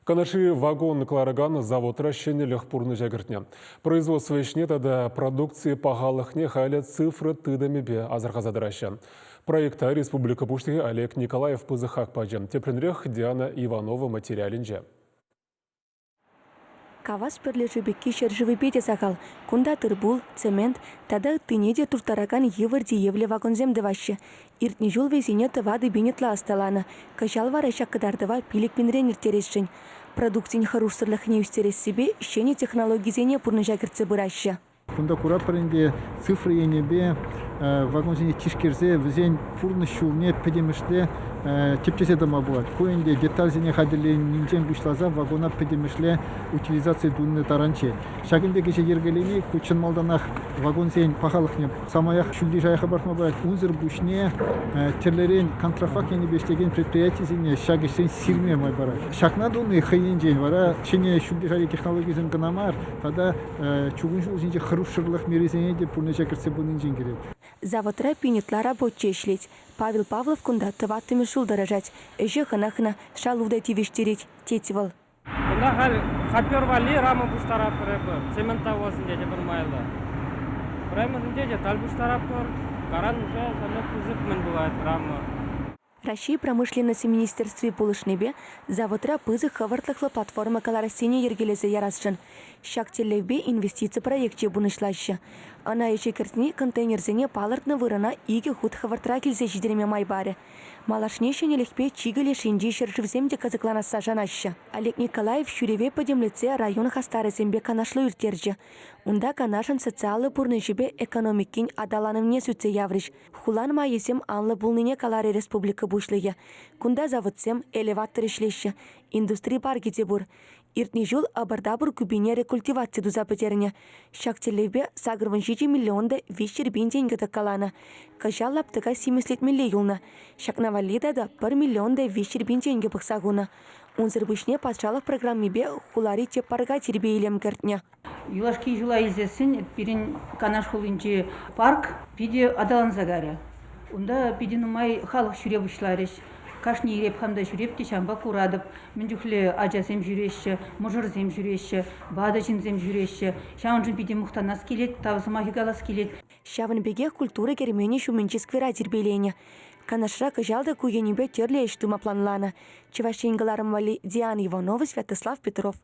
Канашри вагон кӑларакан заводра ҫӗнӗлӗх пурнӑҫа кӗртнӗ. Производство ӗҫне тата продукци пахалӑхне халӗ цифра тытӑмӗпе асӑрхаса тӑраҫҫӗ. Проекта республика Пуҫлӑхӗ Олег Николаев пысӑк хак пачӗ. Тӗплӗнрех Диана Иванова материалӗнче. Кавас пӗрлешӳ пекки ҫӗршывӗпе те сахал. Кунта тыр-пул, цемент тата ыттине те турттаракан йывӑр тиевлӗ вагонсем тӑваҫҫӗ. Иртнӗ ҫул вӗсене 4000 ытла ӑсталанӑ. Кӑҫал вара ҫак кӑтартӑва 5000-рен ирттересшӗн. Продукцин хӑрушсӑрлӑхне ӳстерессипе ҫӗнӗ технологисене пурнӑҫа кӗртсе пыраҫҫӗ. Кунта куратпӑр ӗнтӗ, цифра енӗпе вагонсене тишкерсе вӗсен пурнӑҫ ҫулне пӗтӗмӗшле тӗпчесе тӑма пулать. Ку ӗнтӗ детальсене хатӗрленинчен пуҫласа вагона пӗтӗмӗшле утилизаци тунӑ таранччен. Ҫакӑн пек ӗҫе йӗркелени ку чӑн малтанах вагонсен пахалӑхне самаях ҫӳлти шая хӑпартма пулать. Унсӑр пуҫне тӗрлӗрен контрафакт енӗпе ӗҫлекен предприятисене ҫак ӗҫрен сирме май парать. Ҫакна туни хӑй енчен вара ҫӗнӗ ҫӳлти шайри технологисем кӑна мар, тата чукун ҫул ҫинче хӑрушсӑрлӑх мерисене те пурнӑҫа кӗртсе пынинчен килет. Заводра пин ытла рабочи ӗҫлет. Павел Павлов кунта тӑваттӑмӗш ҫул тӑрӑшать. Ӗҫе хӑнӑхнӑ, шалу та тивӗҫтерет, тет вӑл. Кунта халь хопер валли рама пуҫтаратпӑр эпир, цемент тавасӗнче те пӗр майлӑ. Пӗрремӗшӗнче те таль пуҫтаратпӑр, каран уже ҫавна пысӑк мӗн пулать рама. Раҫҫей промышленность министерстви пулӑшнипе заводра пысӑк хӑвӑртлӑхлӑ платформа кӑларассине йӗркелесе ярасшӑн. Ҫак тӗллевпе инвестици проекчӗ пурнӑҫлаҫҫӗ. Ӑна ӗҫе кӗртни контейнерсене палӑртнӑ вырӑна икӗ хут хӑвӑртрах илсе ҫитерме май парӗ. Малашне ҫӗнӗлӗхпе чикӗ леш енчи ҫӗршывсем те кӑсӑкланасса шанаҫҫӗ. Олег Николаев ҫӳреве пӗтӗмлетсе район хастарӗсемпе канашлу ирттерчӗ. Унта Канашӑн социаллӑ пурнӑҫӗпе экономикин аталанӑвне сӳтсе яврӗҫ. Хулан майӗсем анлӑ пулнине каларӗ республика Пуҫлӑхӗ. Кунта заводсем, элеватор ӗҫлеҫҫӗ, индустри паркӗ те пур. Иртнӗ ҫул ӑпӑр-тапӑр купине рекультиваци туса пӗтернӗ. Ҫак тӗллевпе 87 миллион та 300 пин тенкӗ тӑккаланӑ. Кӑҫал лаптӑка симӗслетмелле юлнӑ. Ҫакна валли тата пӗр миллион та 300 пин тенкӗ пӑхса хунӑ. Унсӑр пуҫне патшалӑх программипе хулари тӗп парка тирпей-илем кӗртнӗ. Юлашки ҫула илсессӗн пирӗн Канаш хулинчи парк питӗ аталанса кайрӗ. Унта питӗ нумай халӑх ҫӳре пуҫларӗҫ. Кашни ир эп хам та ҫӳреп те ҫавӑнпа куратӑп, мӗн чухлӗ ачасем ҫӳреҫҫӗ, мӑшӑрсем ҫӳреҫҫӗ, ватӑ ҫынсем ҫӳреҫҫӗ. Ҫавӑншӑн питӗ мухтанас килет, тав сӑмахӗ калас килет. Ҫавӑн пекех культура керменӗ ҫумӗнчи сквера тирпейленӗ. Канашра кӑҫал та ку енӗпе тӗрлӗ ӗҫ тума планланӑ. Чӑваш Ен кӑларӑм валли Диана Иванова, Святослав Петров.